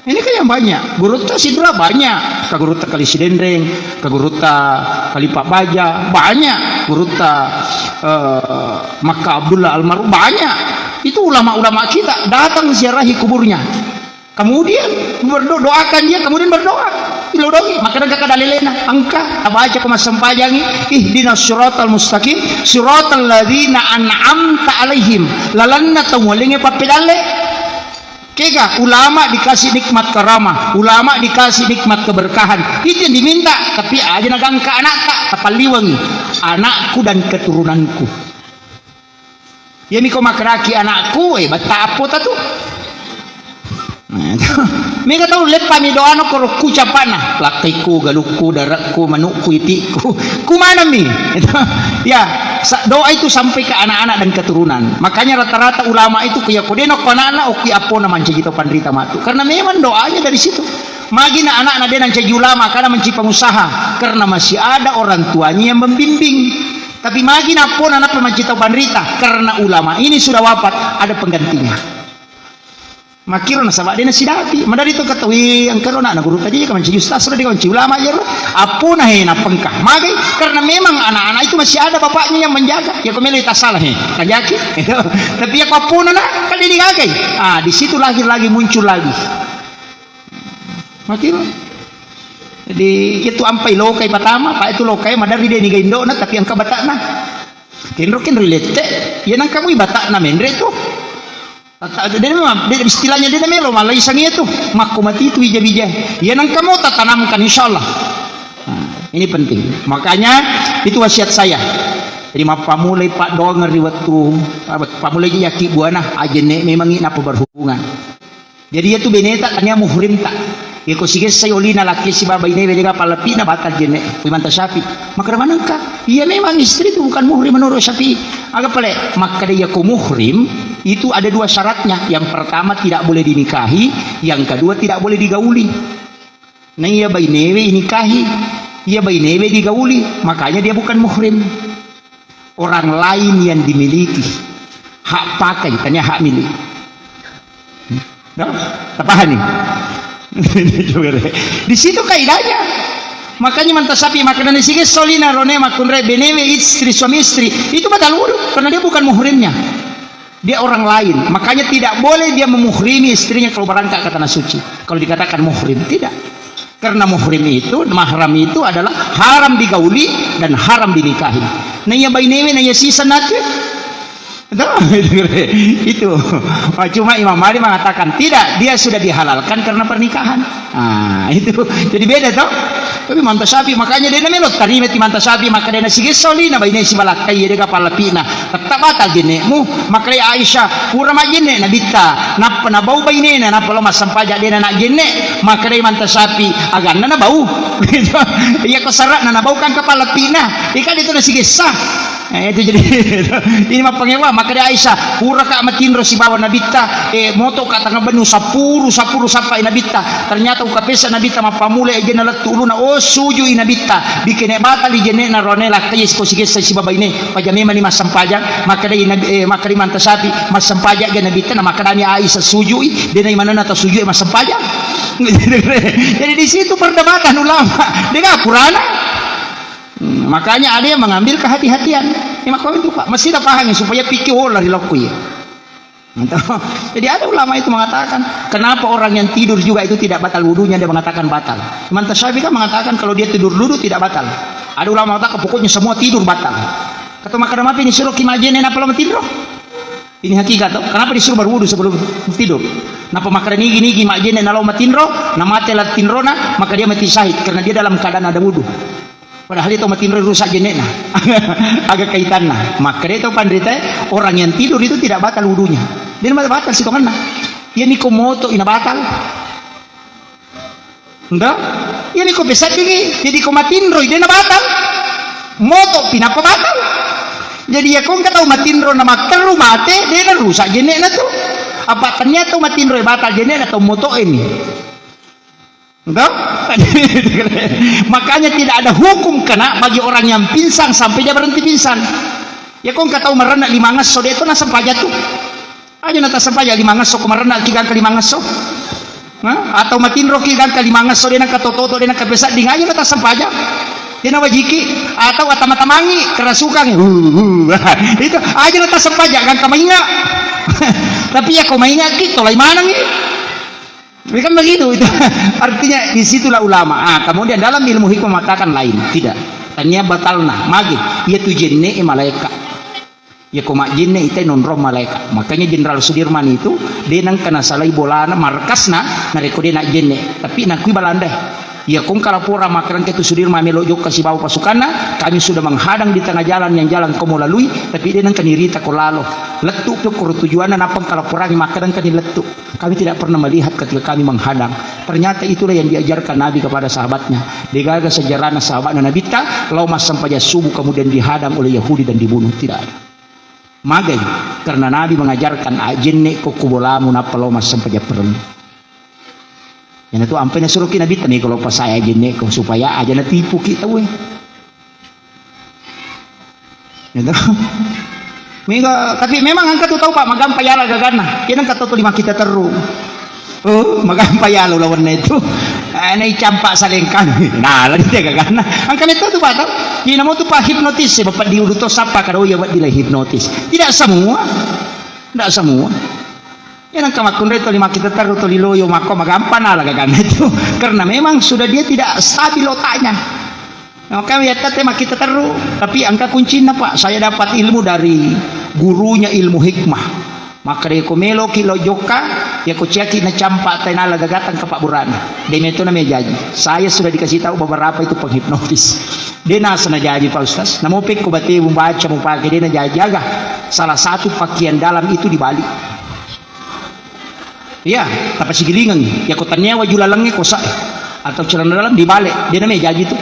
ini kan yang banyak. Gurutta sidra banyak. Ka gurutta Kali Sidenreng, ka gurutta Kali Pak Baja, banyak. Gurutta, eh, Makka Abdullah almarhum, banyak. Itu ulama-ulama kita datang ziarahi kuburnya. Kemudian berdo-, doakan dia, kemudian berdoa. Ilodongi, maka ada kata dalilena. Engka, tabaca ko massempajangi, ihdinas siratal mustaqim, siratal ladzina an'amta alaihim. Lalanna tau mualinge pappedalle. Kega ulama dikasih nikmat karamah, ulama dikasih nikmat keberkahan. Itu yang diminta, tapi aja nagangka anakta, tapalliwangi anakku dan keturunanku. Iyami ko makeraki anakku, eh, batta appota tu. Mega tau leppami doana koro ku capana, lakkaiku, galukku, darekku, manukku, itikku. Kumanami. Ya, sa- doa itu sampai ke anak-anak dan keturunan. Makanya rata-rata ulama itu kuya kodena ko anakna, oki appona mancaji tau panrita matu. Karena memang doanya dari situ. Magina anakna dena mancaji ulama, karena mancaji pengusaha. Karena masih ada orang tuanya yang membimbing. Tapi magina appona nappa mancaji tau panrita, karena ulama ini sudah wafat, ada penggantinya. Makkiro nasaba de nasidapi. Madari to kata, "Wih, engka ro anakna guru tadi, ka mancaji ustaz, ro de ka mancaji ulama, jero." Appona he nappa engka. Magai, karena memang anak-anak itu masih ada bapaknya yang menjaga. Ya, ko melo tasala he. Kajaki. Tapi ya ko appona na, kan de digagai. Ah, di situ lahir lagi, muncul lagi. Makkiro. Jadi, itu ampai lokai pertama, pa itu lokai madari de niga indona, tapi engka batakna. Kenro, kenro lette, ya nangka mui batakna menre tu. Tata-, de memang, de istilahnya de melo malaisangi itu. Makko mati itu bija-bija. Ya nangka mau tatanamkan, insya Allah. Nah, ini penting. Makanya, itu wasiat saya. Jadi, mappamulai paddoangeng ri wettu, apa, pamulai yaki buana, ajenne memang i nappa berhubungan. Jadi, iyatu beneta tania muhrimta. Iyako sigessai olina lakke sibawa bainewe dega pallapina, batal jenne. Ko Imam Syafi'i. Makkeda manengka? Iya, memang istri itu bukan muhrim menurut Syafi'i. Aga pale? Makkeda iyako muhrim itu ada dua syaratnya. Yang pertama tidak boleh dinikahi, yang kedua tidak boleh digauli. Nah, iya bainewe inikahi, iya bainewe digauli, makanya dia bukan muhrim. Orang lain yang dimiliki, hak pakai, tania hak milik. Dah? Tapahani? Di situ kaidahnya. Makanya Imam Syafi'i, makanya sigessai olina rone makkunrai benewe, istri, suami istri, itu batal wudu karena dia bukan muhrimnya. Dia orang lain. Makanya tidak boleh dia memuhrimi istrinya kalau berangkat ke tanah suci. Kalau dikatakan muhrim, tidak. Karena muhrim itu, mahram itu adalah haram digauli dan haram dinikahi. Nah, iya bainewe, nah, iya sisa nake. Itu. Ah, cuma Imam Malik mengatakan tidak, dia sudah dihalalkan karena pernikahan. Ah, itu. Jadi beda toh. Tapi Imam Syafi'i, makanya de namelo tarima ti Imam Syafi'i, maka de nasigessai olina baine sibalakkai, dega pallapina. Tetta batal jennemu. Makkeda Aisyah, pura majjenne Nabitta, nappa nabau bainena, nappa lo massempajang de najjenne. Makkeda Imam Syafi'i, aganna nabau. Iya ko syaratna nabau kan kepala pina. Ika de tu nasigessa. Eh, itu jadi ini mappangewa. Makkeda Aisyah, pura ka matinro sibawa Nabitta, eh, moto ka tengah bennu sapuru, sapuru sappai Nabitta. Ternyata ukapesa Nabitta mappamula ejena lettu uluna, oh, sujui Nabitta. Bikene batali jennena rone lakkai ko sigessa sibawa baine. Paja memang ni massempajang, makkedai Nabi, eh, makkedai Imam Syafi'i, massempajang ga Nabitta, na makkedani Aisyah sujui, dena imanenna tau sujui massempajang. Jadi di situ perdebatan ulama, dengan Quran. Hmm, makanya ada yang mengambil kehati-hatian. Ya, makanya itu, Pak, mesti kita pahami supaya pikir, oh, lari lokku ya. Gitu. Jadi ada ulama itu mengatakan, kenapa orang yang tidur juga itu tidak batal wudunya, dia mengatakan batal. Imam Syafi'i kan mengatakan kalau dia tidur duduk tidak batal. Ada ulama mengatakan pokoknya semua tidur batal. Kata makkeda mapi disuruh ki majjenne napa lo matinro? Ini hakikat toh. Kenapa disuruh berwudu sebelum tidur? Napa makkeda nigi-nigi majjenne nalo matinro, na mate la tinrona, maka dia mati syahid karena dia dalam keadaan ada wudu. Padahal dia tau matinro rusak jenne'na. Aga kaitanna. Makkeda tau panrita, orang yang tidur itu tidak batal wudunya. Dia batal sitonganna. Iya niko moto ina batal. Nda? Iya niko pesaddingi. Jadi ko matinroi, dia na batal. Moto pinapa batal. Jadi ya kongka tau matinro na makkerru mate, dia na rusak jenne'na tu. Apa ternyata tau matinro batal jenne'na tau moto ini. Enggak? Makanya tidak ada hukum kena bagi orang yang pingsan sampai dia berhenti pingsan. Ya kong katau merenna lima ngesso de to nasempajang tu. Aja na tasempajang lima ngesso ko merenna ki gangka lima ngesso. Nah, atau matinro ki gangka lima ngesso de nangka toto de nangka pesadding aja na tasempajang. Dia na wajiki atau atama-tamangi kerasukan. Itu aja na tasempajang gangka mainga. Tapi ya ko mainga ki tolai manangi. Kan begitu itu. Artinya di situlah ulama. Ah, kemudian dalam ilmu hikmah mengatakan lain. Tidak. Tania batalna. Magi. Iya tu jenne malaikat. Ya ko majjenne ita nonrong malaikat. Makanya Jenderal Sudirman itu dia nang kena salai bolana markasna narekko dia nak jenne. Tapi nakui Balanda. Iya, kong kalaporang makkeda engka tu Sudirman melo jokka sibawa pasukanna, kami sudah menghadang di tengah jalan yang jalan kau mau lalui, tapi de nengka nirita ko lalo. Lettu pi ko tujuanna, nappa kalaporangi makkeda engka ni lettu. Kami tidak pernah melihat ketika kami menghadang. Ternyata itulah yang diajarkan Nabi kepada sahabatnya. Degaga sejarahna sahabatna Nabitta, lao massempajang subuh kemudian dihadang oleh Yahudi dan dibunuh. Tidak ada. Magai, karena Nabi mengajarkan, "Ajenne ko kubolamu nappa lao massempajang pereng." Iyanatu ampai nasuroki Nabitta, "Mega lo pasai ajenne ko supaya aja natipuki tauwe." Gitu. Mega, tapi memang engka tu tau, Pak, magampa yala gaganna. Iya nengka tau tuli makkita terru. Oh, magampa yala lawanna itu. Eh, na icampa salengkang. Nah, lagi dia gaganna. Engka metto tu, Pak, tau. Iya namo tu, Pak, hipnotis, Bapak di Ulu to sappa kado ya, Pak, bila hipnotis. Tidak semua. Tidak semua. Iya nengka makkunrai tuli makkita terru, tuli loyo, makko magampa nala gaganna itu. Karena memang sudah dia tidak stabil otaknya. Maka iya tette makkita terru, tapi engka kuncinna, Pak. Saya dapat ilmu dari gurunya, ilmu hikmah. Makkeda ko meloki lao jokka, iya ko ciaki nacampa tai nala gagatang ke Pak Burana. De metto na mejaji. Saya sudah dikasih tahu beberapa itu penghipnotis. De nasa najaji, Pak Ustaz. Namo pekko batemu baca mupake de najaji aga. Salah satu pakaian dalam itu dibalik. Iya, tapasigilingengngi. Iya ko tania waju lalengnge kosa atau celana dalam dibalik, de na mejaji tu.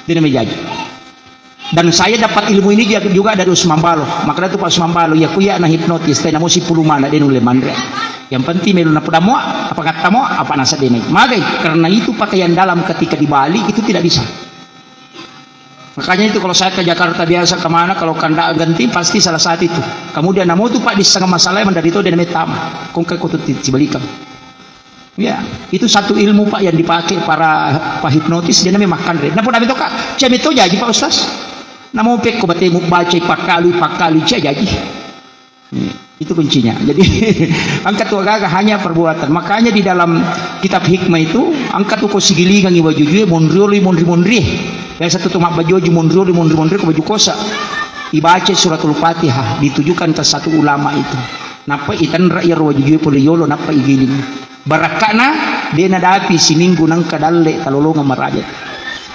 De na mejaji. Dan saya dapat ilmu ini juga, juga dari Usman Baloh. Makkeda tu Pak Usman Baloh, iya ko iya na hipnotis, tai namo sipulung maneng de nulle manre. Yang penting melo napoda moa, apa kata moa, apa nasa de na. Magai, karena itu pakaian dalam ketika dibalik itu tidak bisa. Makanya itu kalau saya ke Jakarta biasa kemana, kalau kanda ganti pasti salah satu itu. Kemudian namo tu, Pak, di setengah masalah yang dari itu dia namanya tama. Kong ke kutu ti-, sibalikang. Ya, itu satu ilmu, Pak, yang dipakai para, Pak, hipnotis, dia namanya makan red. Napa itu, Kak? Cia metto jaji, Pak Ustaz. Namo pekko batemu baca, pakkalui, pakkalui, cia jaji. Itu kuncinya. Jadi, engka tu agaga hanya perbuatan. Makanya di dalam kitab hikmah itu, engka tu ko sigilingangngi wajujue, monrioloi, monri-monrie. Biasa tu, tu mabbajoji, monrioloi, monri-monrie, ko baju kosa. Ibaca suratul Fatihah, ditujukan ke satu ulama itu. Nappa itenra iyaro wajujue pole yolo, nappa igiling. Barakka'na, de nadapi siminggu nengka dalle talolongeng maraja.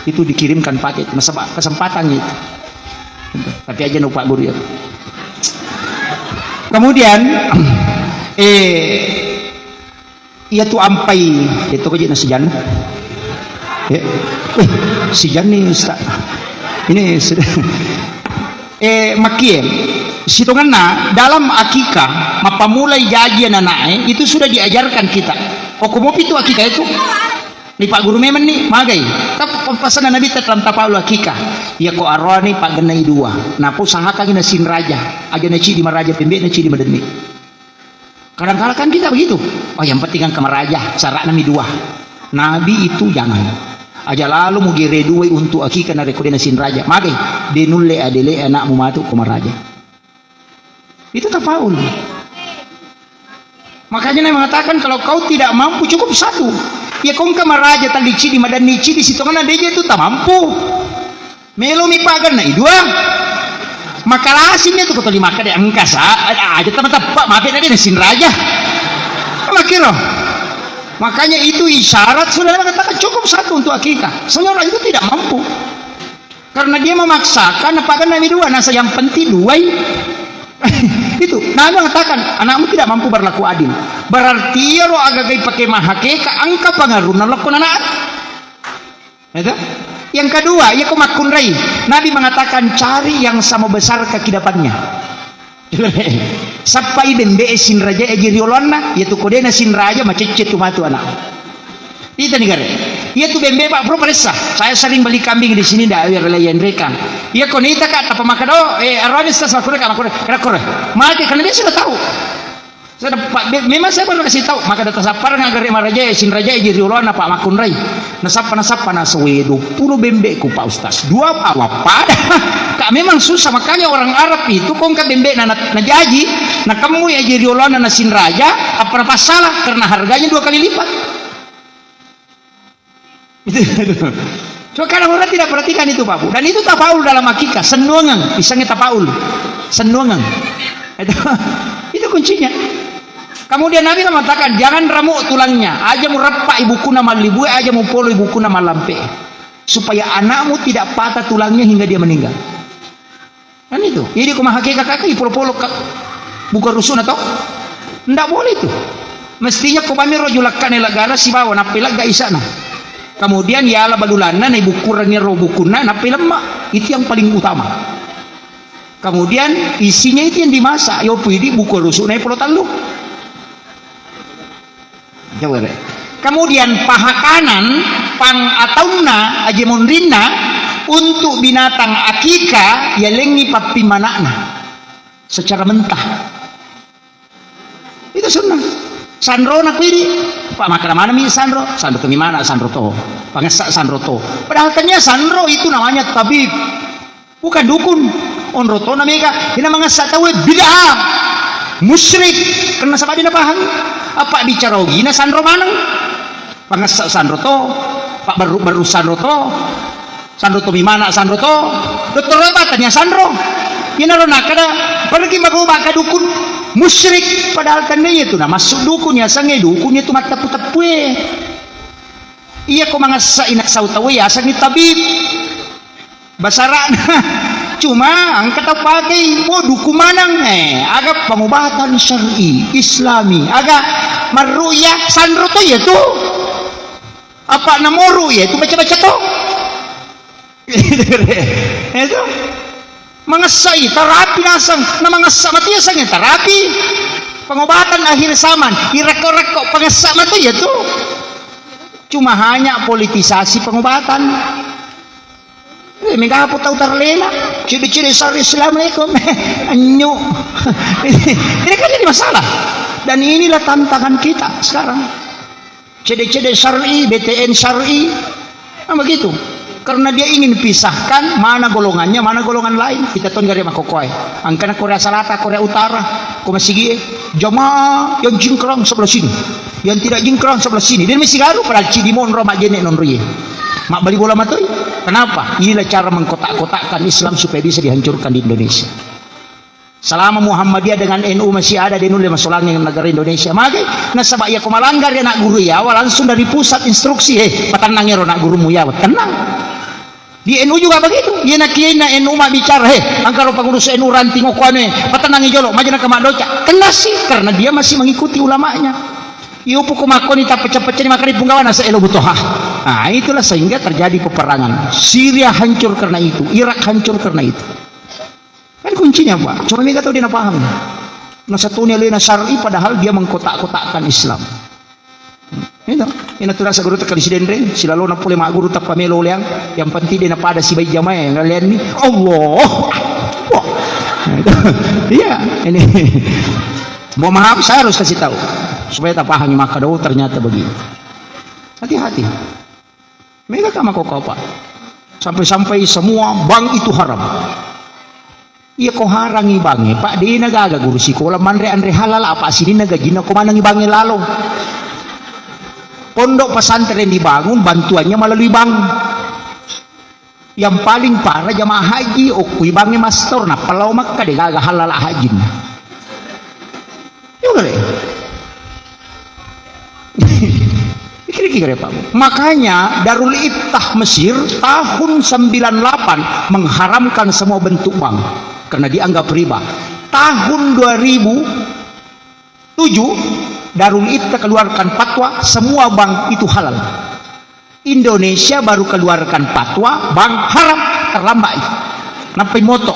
Itu dikirimkan paket, nasaba kesempatan itu. Tapi aja no Pak Guru ya. Kemudian, eh, iya tu ampai, itu kaji nasi janda. Eh, eh, si Jani Ustaz. Ini sudah. Eh, makkie, sitongenna dalam akikah, mappammulai jaji anana'e, itu sudah diajarkan kita. Okko mopi tu akikah itu. Ni Pak Guru memang ni, magai. Tapi pasanna Nabi dalam tapaul akikah. Iya ko aroni pagennai dua. Napa usahakan na sinraja. Aja na cidi maraja pembe na cidi madenni. Kadang-kadang kan kita begitu. Oh, yang penting kan ke maraja, syaratnya mi dua. Nabi itu jangan. Aja lalu mugere duai untuk akikah narekko de na sinraja. Magai, de nulle adele anakmu matu ko maraja. Itu tafaul. Makanya Nabi mengatakan kalau kau tidak mampu cukup satu. Ya kongka maraja tali cidi madanni cidi sitongenna deje itu tamampu. Melomi paganna i dua. Makalasing tu ko toli makkeda engka sa, aja tama teppa mape na de na sinraja. Makiro. Makanya itu isyarat sudah mengatakan cukup satu untuk akikah. Sebenarnya orang itu tidak mampu. Karena dia memaksakan, apa kan nabi dua, nasa yang penting duai. Itu, Nabi mengatakan, anakmu tidak mampu berlaku adil. Berarti iyaro agagai pakai mahakeka, engka pangarunna lokko anak. Itu? Yang kedua, iya ko makkunrai. Nabi mengatakan, cari yang sama besar kekidapannya. Sappai bembe e sinraja e jiri oloanna, iya tu ko de na sinraja macecce tu matu anak. Ita ni gare. Iya tu bembe, Pak, bro, paressa. Saya sering beli kambing di sini, ndak aware lagi yang rekang. Iya ko nita, Kak, tapa makado, eh, arwani sa sakura, Kak, makura, kura, kura. Mati, karena dia sudah tahu. Sudah, Pak, be-, memang saya baru kasih tahu, maka data sapar nggak gare maraja, eh, sinraja, eh, jiri oloanna, Pak, makkunrai. Nasappa, nasappa, nasawe dua puluh bembeku, Pak Ustaz. Dua apa pada. Kak, memang susah, makanya orang Arab itu kongka bembe na, na, najaji, nakemmui aja rioloanna na sinraja, apa napassalah, karena harganya dua kali lipat. Itu, itu. Coba kadang orang tidak perhatikan itu, Pak Bu. Dan itu tafaul dalam akikah, sennuangan, misalnya tafaul, sennuangan. Itu, itu kuncinya. Kemudian Nabi mengatakan, "Jangan remuk tulangnya, aja mu reppa i bukuna mallibue, aja mu polo i bukuna mallampe, supaya anakmu tidak patah tulangnya hingga dia meninggal." Kan itu. Jadi ko mahakeka kaka i polo-polo ka buka rusuna to? Ndak boleh itu. Mestinya ko bami roju lakkane laggara sibawa nappai lagga isana. Kemudian yala balulanna nai bukurannya ro bukunna nappai lemma. Itu yang paling utama. Kemudian isinya itu yang dimasak. Yo pidi buka rusuna polo tallu. Coba deh. Kemudian pahakanan, pang ataunna, aje monrinna, untuk binatang akika, yalengi pappimanakna secara mentah. Itu sunnah. Sanrona kuidi, Pak, makkeda manami sanro, sanro to mi mana, sanro to. Pangessa sanro to. Padahal tania sanro itu namanya tabib. Bukan dukun. Onro tona mega, ina mangessa tauwe bid'ah. Musyrik. Karena sabab dina pahang. Apa bicara ogina sanro maneng. Pangessa sanro to, pabbaru-baru sanro to. Sanro to mimana sanro to. Dokter rota tania sanro. Ina ro nakada, pergi magoba ka dukun. Musyrik. Padahal tandanya itu nah masuk dukun ya sange dukun itu mata putepue. Iya ko mangessa ina sau tauwe ya sangi tabib. Basara'na. Cuma engka tau pakei, oh, dukun maneng. Eh, aga pengobatan syar'i, islami, aga marru'yah sanro to iya tu. Apa namoru iya tu baca-baca to. Itu. Mangessai terapi naseng, na mangessa matu iya sange terapi. Pengobatan akhir zaman, irekko-rekko pangessa matu iya tu. Cuma hanya politisasi pengobatan. Eh, mega apa tau tarlela? Cede-cede sari, "Assalamualaikum." Anyu. Ini kan jadi masalah. Dan inilah tantangan kita sekarang. Cede-cede syar'i, B T N syar'i. Nah, begitu. Karena dia ingin pisahkan mana golongannya, mana golongan lain. Kita ton gare makokoe. Angkana Korea Selatan, Korea Utara, ko masigi e. Jamaah yang jingkrang sebelah sini. Yang tidak jingkrang sebelah sini. Dan masih garu padahal cidi monro majene nonro ye. Mak bali bola matoi. Kenapa? Inilah cara mengkotak-kotakkan Islam supaya bisa dihancurkan di Indonesia. Selama Muhammadiyah dengan N U masih ada, de nulle masolangi negara Indonesia. Mage, nasaba iya ko malanggar ya anak guru yawa langsung dari pusat instruksi, "Eh, patennang ero anak gurumu yawa, tenang." Di N U juga begitu. Iya nakiyainna N U mabbicara, "Heh, engka lo pengurus N U ranting okko anu e, patennangi jolo, maja naka maddoca." Kena sih, karena dia masih mengikuti ulamanya. Iyo puko makkoni tapecca-peccani makkani punggawana se elo butoha. Nah, itulah sehingga terjadi peperangan. Syria hancur karena itu, Irak hancur karena itu. Kan kuncinya, Pak. Cuma mega tau dia na paham. Na satuni alena syar'i padahal dia mengkotak-kotakkan Islam. Itu. Ina tu rasa guru tekkali sidenre, silalona pole magguru tappa melo uleang. Yang penting dia na pada sibai jamaah yang kalian ni. Allah. Wah. Iya, ini. Mohon maaf, saya harus kasih tahu supaya tak pahami maka, oh, ternyata begitu. Hati-hati. Mega ka makkokkoe, Pak. Sampai-sampai semua bank itu haram. Iya ko harangi bank e, Pak, dena gaga guru sikola manre anre halal apa sininna gajinna ko manengi bank e lalo. Pondok pesantren dibangun bantuannya melalui bank. Yang paling parah jamaah haji, okkui bank e mastor, nappa lao Makkah de gaga halal hajinna. Iya, boleh. Pikir-pikir ya, Pak. Makanya Darul Iftah Mesir tahun sembilan delapan mengharamkan semua bentuk bank karena dianggap riba. Tahun dua ribu tujuh, Darul Iftah keluarkan fatwa semua bank itu halal. Indonesia baru keluarkan fatwa bank haram, terlambat itu. Nappai moto.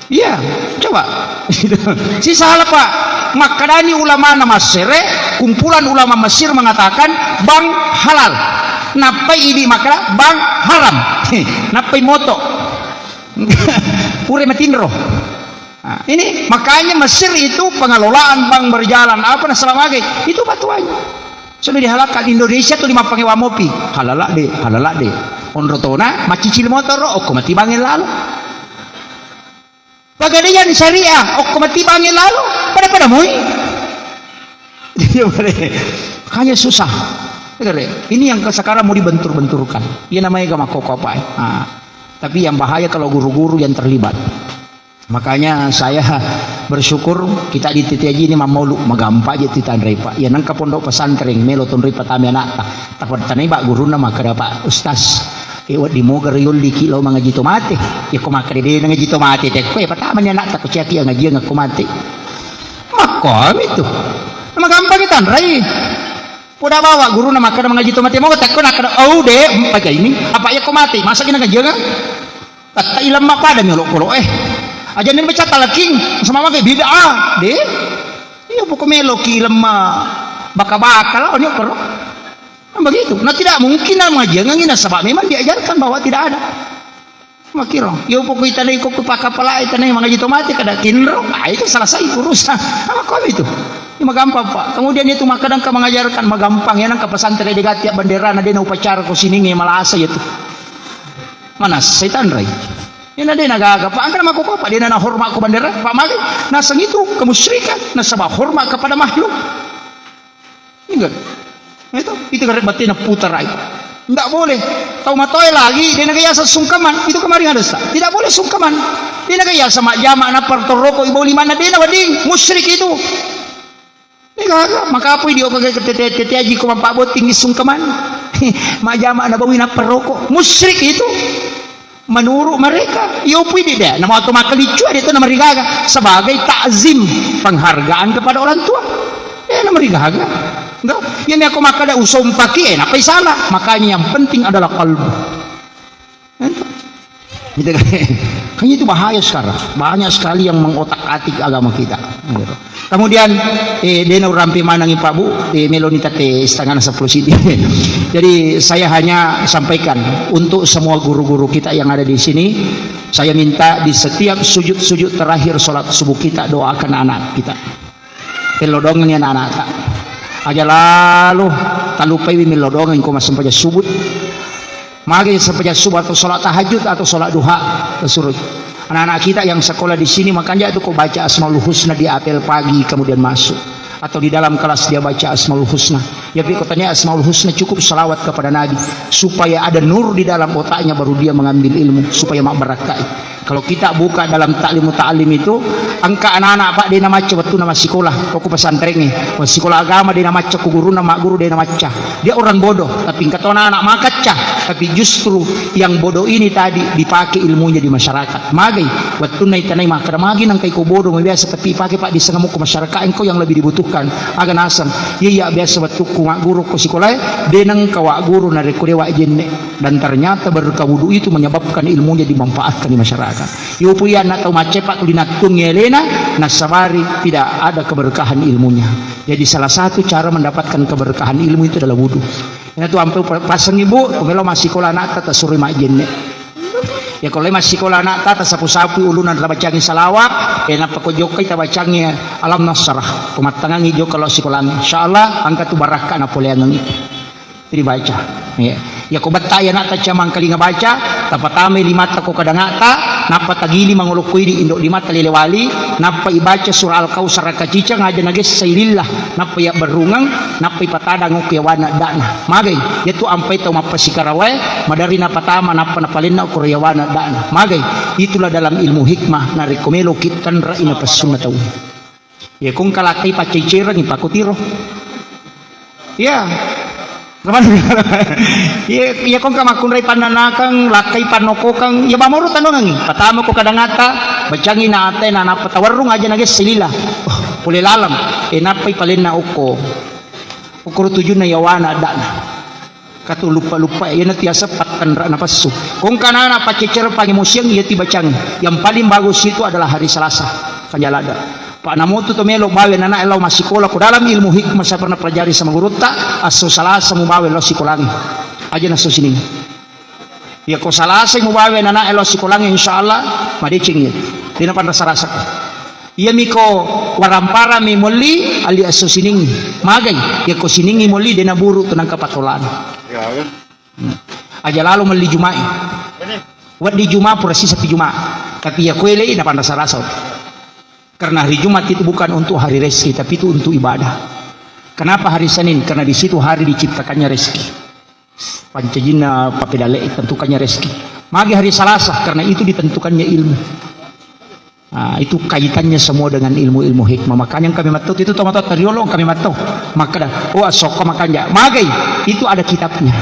Iya, coba. Si salah, Pak. Makkedani ulama na Mesir, kumpulan ulama Mesir mengatakan bank halal. Nappai idi makkeda bank haram. Nappai moto. Pure matinro. Nah, ini makanya Mesir itu pengelolaan bank berjalan apa nasaba mage itu fatwanya. Sudah dihalalkan Indonesia tu lima pangewa mopi. Halala de, halala de. Onro tona macicil motor okko mati bank e lalo. Pegadaian syariah okko mati bank e lalo. Pada-pada moi. Iya, boleh. Makanya susah. Dengar ya, ini yang sekarang mau dibentur-benturkan. Iya namanya gak makkokkoe. Ah. Tapi yang bahaya kalau guru-guru yang terlibat. Makanya saya Bersyukur kita di T T A J ini mammaulu, magampa je titanrei, Pak. Ya nengka pondok pesantren melo tonroi patami anakta. Tapattanai, Pak, gurunna makkeda, Pak Ustaz, e, wedding moga ri yolliki lao mangaji to mate. Ya ko makkeda de nangaji to mate, tekko e patamani anakta ko ciaki angajiang ko mate. Makkomi tu. Magampa kitanrei. Poda bawa gurunna makkeda mangaji to mate moga tekko nakkeda, "Oh, de, mpajaini." Apa ya ko mate, masa ki nangajiang? Tatta ilemma pada mi olokolo, eh. Aja ni baca talking sama pakai bid'ah, de. Iya pokok melo ki ilemma baka-baka lah, ini koro. Nah, begitu. Nah, tidak mungkin nama jangan ini, sebab memang diajarkan bahwa tidak ada. Makiro, yo pokok itanai kok pakapala itanai mangaji to mate kada kinro, ah, itu selesai urusan. Apa kau itu? Ini magampang, Pak. Kemudian itu makadang ka mengajarkan magampang ya nang ka pesantren de gatti bendera na de na upacara ko sininge malasa ya tu. Mana setan rai? Ina de na gaga, Pak, angkana mako ko, Pak, de na hormat ko bendera, Pak, magi naseng itu kemusyrikan, nasaba hormat kepada makhluk. Ingat. Itu, itu kan batina putar ai. Ndak boleh. Tau matoe lagi, de na gaya sungkaman, itu kemarin ada sa. Tidak boleh sungkaman. De na gaya sama jama na pertoroko ibu lima na de na wedding, musyrik itu. Degaga, makapui dio ke tete aji ko mappabotting issung keman. Majama na bawi nappa roko. Musyrik itu. Menurut mereka, yo pui di de, nama to makkeliccu ada itu nama rigaga sebagai takzim, penghargaan kepada orang tua. Ya nama rigaga. Enggak, ya ni aku makkada usompaki, eh, napai salah. Makanya yang penting adalah kalbu. Kan? Gitu kan? Kan itu bahaya sekarang. Banyak sekali yang mengotak-atik agama kita. Gitu. Kemudian, eh, dena urampe manang Pak Bu, eh, meloni tate setengah sepuluh sidi. Jadi saya hanya sampaikan untuk semua guru-guru kita yang ada di sini, saya minta di setiap sujud-sujud terakhir sholat subuh kita doakan anak kita. Pellodongengi anak-anakta. Aja lalo talupaiwi mellodongeng ko massempajang subuh. Magi sempajang subuh atau sholat tahajud atau sholat duha, tersuruh. Anak-anak kita yang sekolah di sini, makanya itu kok baca Asmaul Husna di apel pagi kemudian masuk. Atau di dalam kelas dia baca Asmaul Husna. Ya, tapi kotanya Asmaul Husna cukup salawat kepada Nabi. Supaya ada nur di dalam otaknya baru dia mengambil ilmu. Supaya mak barakai. Kalau kita buka dalam Ta'lim Muta'allim itu, engka anak-anak, Pak, de namacca wettunna massikola, ko ku pesantrengnge. Massikola agama de namacca ku gurunna, mak guru de namacca. Dia orang bodoh, tapi engka to anak-anak makacca, tapi justru yang bodoh ini tadi dipakai ilmunya di masyarakat. Magai, wettunna itanai makkada magi nangka iko bodoh, biasa tapi ipake, Pak, disengemu ku masyarakat, engkau yang lebih dibutuhkan. Aga naseng, iya, iya, biasa wettukku mak guru ko sikolae, de nengka wa guru narekko de wa jenne. Dan ternyata berkah wudu itu menyebabkan ilmunya dimanfaatkan di masyarakat. Yopo iya anak tau maccepa tuli nattungi alena, nasabari tidak ada keberkahan ilmunya. Jadi salah satu cara mendapatkan keberkahan ilmu itu adalah wudu. Ina tu ampe pa-, paseng ibu, kumelo massikola anakta tasuri majjenne. Ya kalau massikola anakta tasapu-sapu uluna tabacangi salawat, eh, nappa ko jokkai tabacangi alam nasrah. Pemattangangi jokka lo sikolang. Insyaallah angka tu barakka napoleangengi. Ribaca. Ya. Yako betta ya nak tacamang kalinga baca, tapatamai limatta ko kadangata, nappa tagili mangolokko idi indo limatta lele wali, nappa ibaca surah Al-Kausar rakacicang aja nagessai lillah, nappa ya berrungeng, nappa ipatadang okko yawana dana. Magai, yatu ampai tau mappasikarawai, madari napatama nappa napalenna okko yawana dana. Magai, itulah dalam ilmu hikmah, narekko meloki tanra ina passunna tau. Iya, kong kalakkai paccai-cairengngi pakkutiro. Iya. Iya, iya, kong kamakkunrai pannanakang, lakkai pannokokang, iya, bamoro tanongangngi. Patama ko kadangata, bacangi na atai na nappa tawarrung aja nagessa lila. Oh, pole laleng. Eh, nappai palenna okko. Okkoro tujunna yawana adda'na. Katu luppa-luppa, iyana tiasa pattanra napassu. Kongka nana paccecere pangemosiang iya tibacang. Yang paling bagus itu adalah hari Selasa. Kanjalada. Pak namotu to melo bawe nana lao massikola ko dalam ilmu hikmah saya pernah pelajari sama gurutta, asso Selasa mu bawe lao sikolangi. Aja nasso sining. Iya ko Selasa mu bawe nana lao sikolangi insyaallah madeceng iya. Dena panrasa-rasa. Iyami ko warampara mi molli, ali esso siningi. Magai, iya ko siningi molli, dena buru tu nangka patolana. Hmm. Aja lalo melli Jumai. Weddi Juma pura sisa pi Juma. Tapi iya ko elei na panrasa-rasa. Karena hari Jumat itu bukan untuk hari rezeki, tapi itu untuk ibadah. Kenapa hari Senin? Karena di situ hari diciptakannya rezeki. Pancajinna papedale tentukannya rezeki. Magi hari Selasa, karena itu ditentukannya ilmu. Ah, itu kaitannya semua dengan ilmu-ilmu hikmah. Makanya kami matto itu, tomatoatta riolo kami matto. Makkeda, oh, asokko makanja. Magai, itu ada kitabnya.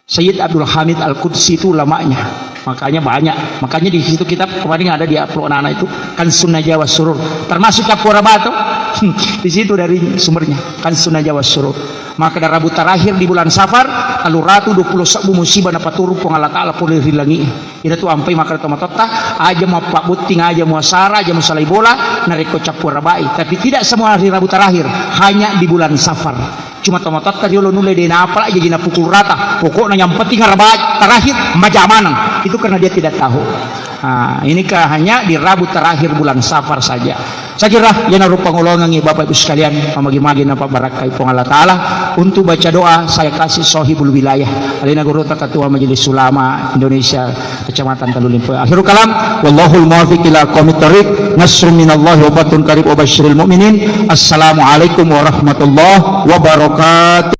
Sayyid Abdul Hamid Al-Qudsi itu ulamanya. Makanya banyak. Makanya di situ kitab kemarin ada di upload anak-anak itu, Kansun Najwa Surur. Termasuk Cappuara Batu. Di situ dari sumbernya, Kansun Najwa Surur. Makkeda Rabu terakhir di bulan Safar, tellu ratu dua puluh sebbu musibah napaturung Puang Allah Ta'ala pole ri langi. Ina tu ampai makkeda tomatoatta, aja muappabotting, aja muasara, aja musalai bola, narekko Cappuara Ba'i. Tapi tidak semua hari Rabu terakhir, hanya di bulan Safar. Cuma tomatoatta riolo nulle de' napala jaji napukul rata. Pokokna yang penting Rabu terakhir maja maneng. Itu karena dia tidak tahu. Ah, ini ke-, hanya di Rabu terakhir bulan Safar saja. Saya kira, iyanaro pangolongengngi Bapak Ibu sekalian, mamagi-magi napabarakkai Puang Allah Ta'ala. Untuk baca doa, saya kasih sohibul wilayah. Alena gurutta Ketua Majelis Ulama Indonesia Kecamatan Talu Limpoe. Akhirul kalam, wallahul muwaffiq ila aqwamit thariq. Nasrun minallahi wa fathun qarib wa basyiril mu'minin. Assalamualaikum warahmatullahi wabarakatuh.